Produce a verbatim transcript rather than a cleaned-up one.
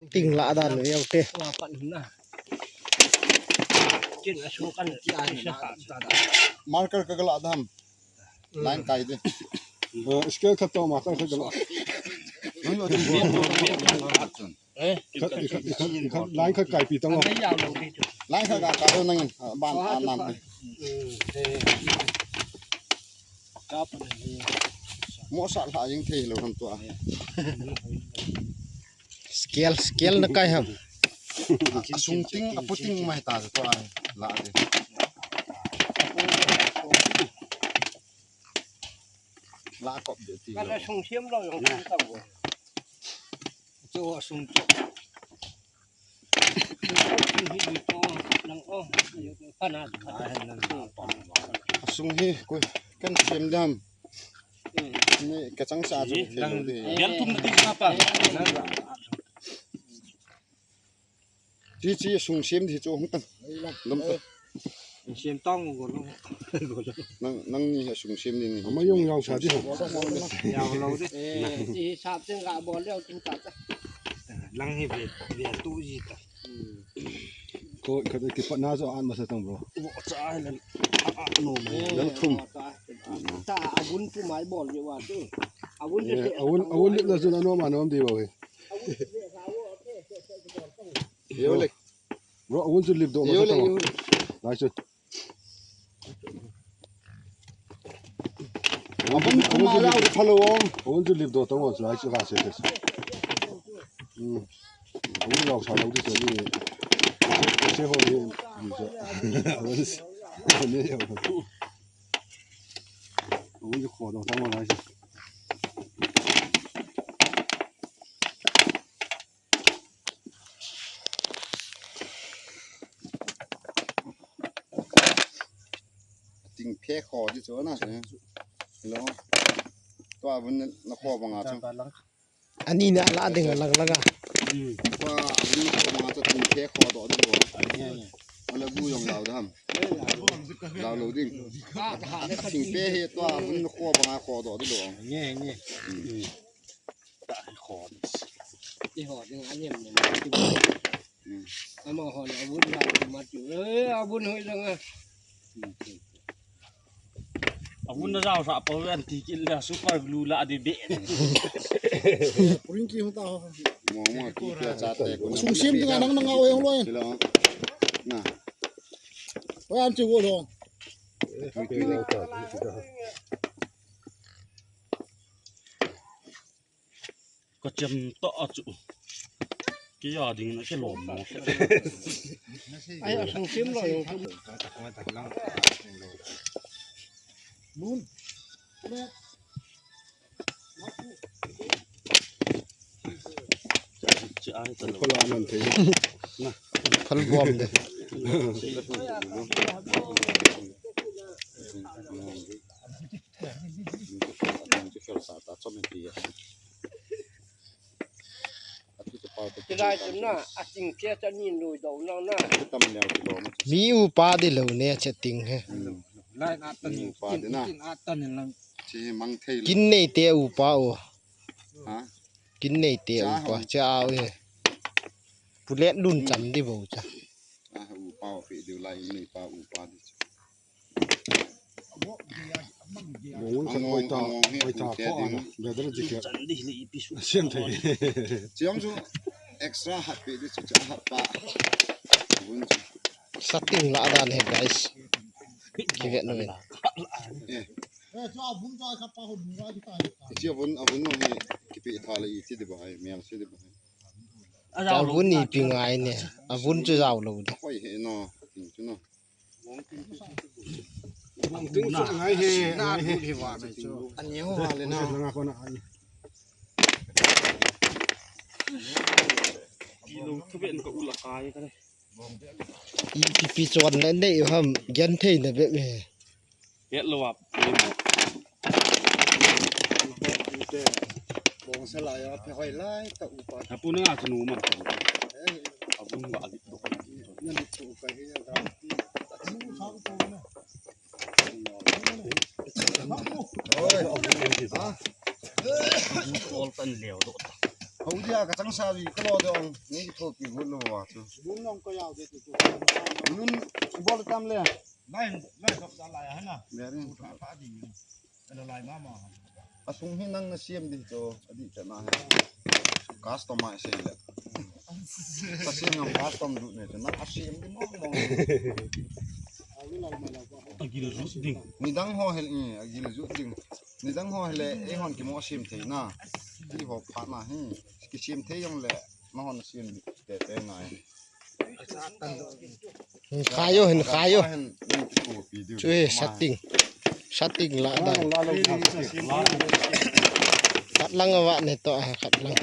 Ting lah dan lou te. Marker ka lah dan. Line kai de. Scale khat to marker khat ka lah. Line khat kai pi tang. Line khat ka kai nang ban an nan. Mo sa la jing thei lou ham tua. Scale, scale na kai ham. Asung ting, apu ting mai ta to ai. La de. La kop de ti. Ka la sung siam lo yong ta bo. Cho sung cho. Asung hi koi kan siam dam. Ni ka chang sa chu. Gel thum ti ka pa. Ti chi sung siam di chu hung tan. Dam ta. Siam tang go lo. Nang, nang ni sung siam ni ni. Ama yong yao sa di ho. Yao lo de. Eh, ti sa ting ga bol leo ting ta ta. Lang hi ve, ve tu ji ta. Ko ka ki pa na zo an ma sa tang bro. Wo cha ai lan. A a no. Lam thum. Ta abun pu mai bol je wa tu. Abun je. Abun, abun lip la zo na no ma no di ba we. Yo le. Bro, abun chu lip do ma. Yo le. Lai chu. Abun kuma la phalo. Abun chu lip do tang lai chu ka se se. Hmm. Abun lau sa lau di se ni. Se ho ni. Abun. Abun ni yo. Abun chu kho do tang lai chu. Ting phe kho di chu na. Hello. Tua abun na kho banga chu. Ani na la ding lang lang a. Tua abun na kho banga chu ting phe kho do di lo. Ala gu yong lau dam. Lau lo ding. Ting phe he tua abun na kho banga kho do di lo. Nge nge. Kho. Ti ho ding a nem nem. Ama ho na abun la ma ti. Eh, abun hoi dang a. Abun na jao sa pa an ti kin la super glue la de be. Puring ki hota ho. Mo mo ti ka cha te ko. Sung sim ding a nang nang a oi hong loi. Na. Oi an chi wo lo. Ka chem to a chu. Ki ya ding na ke lom mo. Ai, a sung sim lo. Nun. Chi ai ta lo. Ko la nan thei. Phal bom de. Tilai chu na, a ting che cha nin lui do nang na. Mi upa di lo ne che ting he. Lai na ta ni. Upa di na. Kin a ta ni lang. Chi mang thei lo. Kin nei te upa o. Ha? Kin nei te upa cha au he. Pulet lun cham di bo cha. A upa o pe di lai nei pa upa di. Bong khat boi ta, boi ta ko ana. Brother ji ke. Siam thei. Chiang chu extra hat pe di chu cha hat pa. Bun chu. Setting la dan he guys. Ki vet nu. Eh. Chi abun, abun no he kipe tha le i chi di ba hai, mial chi di ba hai. Abun ni pi ngai ne. Abun chu jao lo de. Hoi he no, ting chu no. Bong ting su ngai he, ngai he. Ani ho ha le na. Nga ko na ai. Kilo thu ben ka ula kai ka le. I pi pi chon le nei ham gen thei na be me. Pet lo ap. Bong sa lai a phe hoi lai ta upa. Apu na nga chu nu ma. Eh. Abun ba alik do. Yan tu ka hi ya ga. Oi. Ha? Ol tan leo do. Houdia kachang sa ji kalo dong. Nei thopi got lou va chu. Lun nong ko yau de tu. Lun bol tam le. Lai lai sop sa lai ha na. Bearing. Pha pha di. Ano lai mama. Asung hi nang na siam di chu, adi cha na hi. Customize le. Ka siam nang custom du ne chu, nang asiam di mong mong. Agil ju ding. Nidang ho hel, i, agil ju ding. Nidang ho hele, eihon kimo siam thei na. Eiho pha na hi. Kisiam thei jong le, nahon siam di te te ngai. Hin khai o, hin khai o. Hin, hin kikopi diu. Chu hi setting. Setting la dan. Khat lang a va ne to, ah, khat lang.